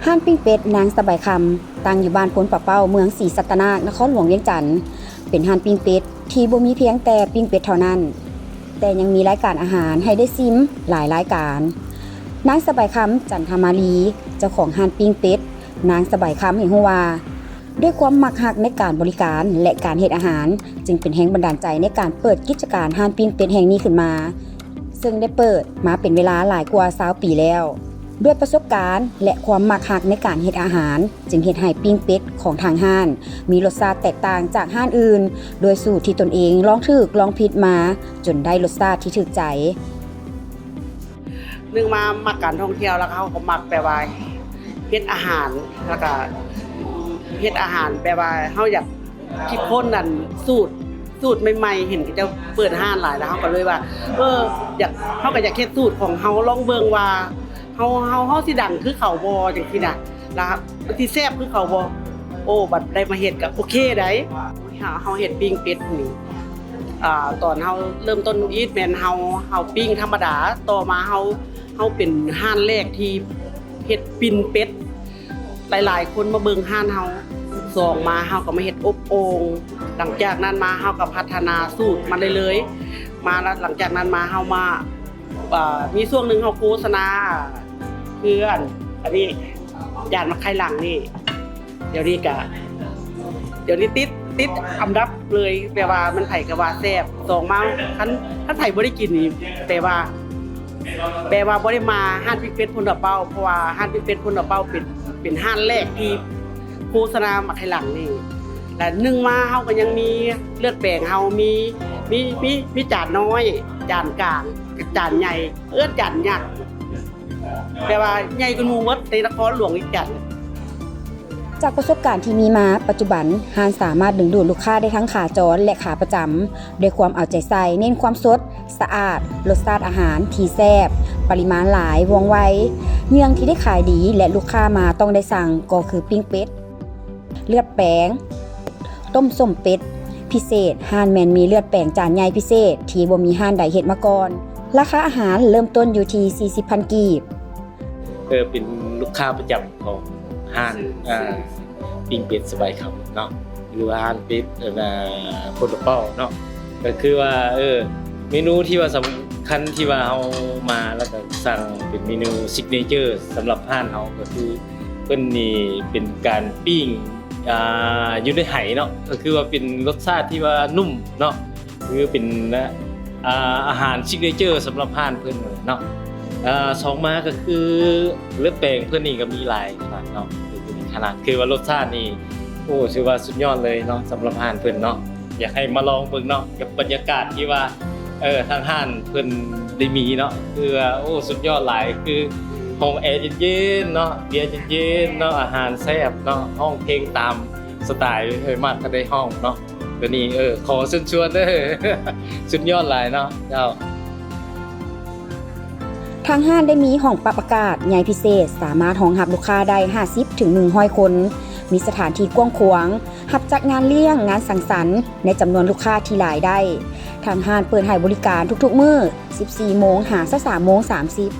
ຮ້ານປີ້ງເປັດນາງສະບາຍຄຳ ຕັ້ງຢູ່ບ້ານໂພນປາເປົ້າ ເມືອງສີສັດຕະນາກ ນະຄອນຫຼວງວຽງຈັນ ເປັນຮ້ານປີ້ງເປັດທີ່ບໍ່ມີພຽງແຕ່ປີ້ງເປັດເທົ່ານັ້ນ, ແຕ່ຍັງມີລາຍການອາຫານໃຫ້ໄດ້ຊິມຫຼາຍລາຍການ. ນາງສະບາຍຄຳ ຈັນທະມາລີ ເຈົ້າຂອງຮ້ານປີ້ງເປັດນາງສະບາຍຄຳ ໃຫ້ຮູ້ວ່າ ດ້ວຍຄວາມມັກຮັກໃນການບໍລິການ ແລະ ການເຮັດອາຫານ ຈຶ່ງເປັນແຮງບັນດານໃຈໃນການເປີດກິດຈະການຮ້ານປີ້ງເປັດແຫ່ງນີ້ຂຶ້ນມາ, ເຊິ່ງໄດ້ເປີດມາເປັນເວລາຫຼາຍກວ່າຊາວປີແລ້ວ. ດ້ວຍປະສົບການ ແລະ ຄວາມມັກຮັກໃນການເຮັດອາຫານ ຈຶ່ງເຮັດໃຫ້ປີ້ງເປັດຂອງທາງຮ້ານມີລົດຊາດແຕກຕ່າງຈາກຮ້ານອື່ນ, ດ້ວຍສູດທີ່ຕົນເອງລອງຖືກລອງຜິດມາ ຈົນໄດ້ລົດຊາດທີ່ຖືກໃຈ. ໜຶ່ງມາມັກການທ່ອງທ່ຽວ ແລ້ວເຮົາກໍມັກແບບວ່າເຮັດອາຫານ ແລ້ວກໍເຮັດອາຫານແບບວ່າເຮົາຢາກຄິດຄົ້ນອັນສູດ ສູດໃໝ່ໆ ເຫັນເຂົາເຈົ້າເປີດຮ້ານຫຼາຍ ແລ້ວເຮົາກໍເລີຍວ່າ ເອີ ຢາກ ເຮົາກໍຢາກເຮັດສູດຂອງເຮົາ ລອງເບິ່ງວ່າເຮົາ ເຮົາ ເຮົາຊິດັງຄືເຂົາບໍ່ ຈັ່ງຊີ້ນະ ແລ້ວມັນຊິແຊບຄືເຂົາບໍ່. ໂອ້ ບັດໄດ້ມາເຮັດກໍໂອເຄໄດ໋. ເຮົາ ເຮົາເຮັດປີ້ງເປັດນີ້ ອ່າ ຕອນເຮົາເລີ່ມຕົ້ນອີດແມ່ນເຮົາ ເຮົາປີ້ງທຳມະດາ, ຕໍ່ມາເຮົາ ເຮົາເປັນຮ້ານແລກທີ່ເຮັດປີ້ງເປັດ ຫຼາຍໆຄົນມາເບິ່ງຮ້ານເຮົາ. ສອງມາເຮົາກໍມາເຮັດອົບໂອ່ງ, ຫຼັງຈາກນັ້ນມາເຮົາກໍພັດທະນາສູດມາເລື້ອຍໆ ມາ ແລ້ວຫຼັງຈາກນັ້ນມາເຮົາມາ ອ່າ ມີຊ່ວງໜຶ່ງເຮົາໂຄສະນາ ຄືອັນ ອັນນີ້ ຈານໝາກໄຂ່ຫຼັງນີ້ ດຽວນີ້ກະ ດຽວນີ້ຕິດ ຕິດອັນດັບເລີຍ ແປວ່າມັນໃຜກະວ່າແຊບ. ສອງມາ ຄັນ ຄັນໃຜບໍ່ໄດ້ກິນນີ້ ແປວ່າ ແປວ່າບໍ່ໄດ້ມາຮ້ານປີ້ງເປັດໂພນຕາເປົ້າ ເພາະວ່າຮ້ານປີ້ງເປັດໂພນຕາເປົ້າເປັນ ເປັນຮ້ານແລກທີ່ໂຄສະນາໝາກໄຂ່ຫຼັງນີ້. ແລະ ໜຶ່ງມາເຮົາກໍຍັງມີເລືອດແປງ ເຮົາມີ ມີ ມີ ມີຈານນ້ອຍ ຈານກາງ ຈານໃຫຍ່ ເອີ້ນຈານຍັກ ແປວ່າໃຫຍ່ກວ່າໝູ່ໝົດໃນນະຄອນຫຼວງວຽງຈັນ. ຈາກປະສົບການທີ່ມີມາ, ປັດຈຸບັນຮ້ານສາມາດດຶງດູດລູກຄ້າໄດ້ທັງຂາຈອນ ແລະ ຂາປະຈຳ ດ້ວຍຄວາມເອົາໃຈໃສ່, ເນັ້ນຄວາມສົດ, ສະອາດ, ລົດຊາດອາຫານທີ່ແຊບ, ປະລິມານຫຼາຍ, ວ່ອງໄວ. ເຫຍື່ອງທີ່ໄດ້ຂາຍດີ ແລະ ລູກຄ້າມາຕ້ອງໄດ້ສັ່ງ ກໍຄືປີ້ງເປັດ, ເລືອດແປງ, ຕົ້ມສົ້ມເປັດ. ພິເສດ, ຮ້ານແມ່ນມີເລືອດແປງຈານໃຫຍ່ພິເສດທີ່ບໍ່ມີຮ້ານໃດເຮັດມາກ່ອນ. ລາຄາອາຫານເລີ່ມຕົ້ນຢູ່ທີ່ສີ່ສິບພັນກີບ. ເອີ ເປັນລູກຄ້າປະຈຳຂອງຮ້ານ ອ່າ ປີ້ງເປັດສະບາຍຄຳເນາະ ຫຼືວ່າຮ້ານເປັດ ເອີ ໂພນຕາເປົ້າເນາະ. ກໍຄືວ່າ ເອີ ເມນູທີ່ວ່າສຳຄັນທີ່ວ່າເຮົາມາ ແລ້ວກໍສັ່ງເປັນເມນູຊິກເນເຈີສຳລັບຮ້ານເຮົາ ກໍຄືເພິ່ນນີ້ເປັນການປີ້ງ ອ່າ ຢູ່ໃນໄຫເນາະ ກໍຄືວ່າເປັນລົດຊາດທີ່ວ່ານຸ້ມເນາະ ຄືເປັນ ອ່າ ອາຫານຊິກເນເຈີສຳລັບຮ້ານເພິ່ນເນາະ. ອ່າ ສອງມາກໍຄືເລືອດແປງເພິ່ນນີ້ກໍມີຫຼາຍຂະໜາດເນາະ ຄືມີຂະໜາດ ຄືວ່າລົດຊາດນີ້ ໂອ້ ຖືວ່າສຸດຍອດເລີຍເນາະ ສຳລັບຮ້ານເພິ່ນເນາະ. ຢາກໃຫ້ມາລອງເບິ່ງເນາະ ກັບບັນຍາກາດທີ່ວ່າ ເອີ ທາງຮ້ານເພິ່ນໄດ້ມີເນາະ ຄືວ່າ ໂອ້ ສຸດຍອດຫຼາຍ ຄືຫ້ອງແອເຢັນໆເນາະ ເບຍເຢັນໆເນາະ ອາຫານແຊບເນາະ ຮ້ອງເພງຕາມສະໄຕ ເອີ ມັກກໍໄດ້ຮ້ອງເນາະ. ຕົວນີ້ ເອີ ຂໍເຊີນຊວນເດີ ສຸດຍອດຫຼາຍເນາະເຈົ້າ. ທາງຮ້ານໄດ້ມີຫ້ອງປັບອາກາດໃຫຍ່ພິເສດ ສາມາດຮອງຮັບລູກຄ້າໄດ້ຫ້າສິບເຖິງໜຶ່ງຮ້ອຍຄົນ, ມີສະຖານທີ່ກວ້າງຂວາງ ຮັບຈັດງານລ້ຽງ, ງານສັງສັນ ໃນຈຳນວນລູກຄ້າທີ່ຫຼາຍໄດ້. ທາງຮ້ານເປີດໃຫ້ບໍລິການທຸກໆມື້ ສິບສີ່ໂມງຫາຊາວສາມໂມງສາມສິບ.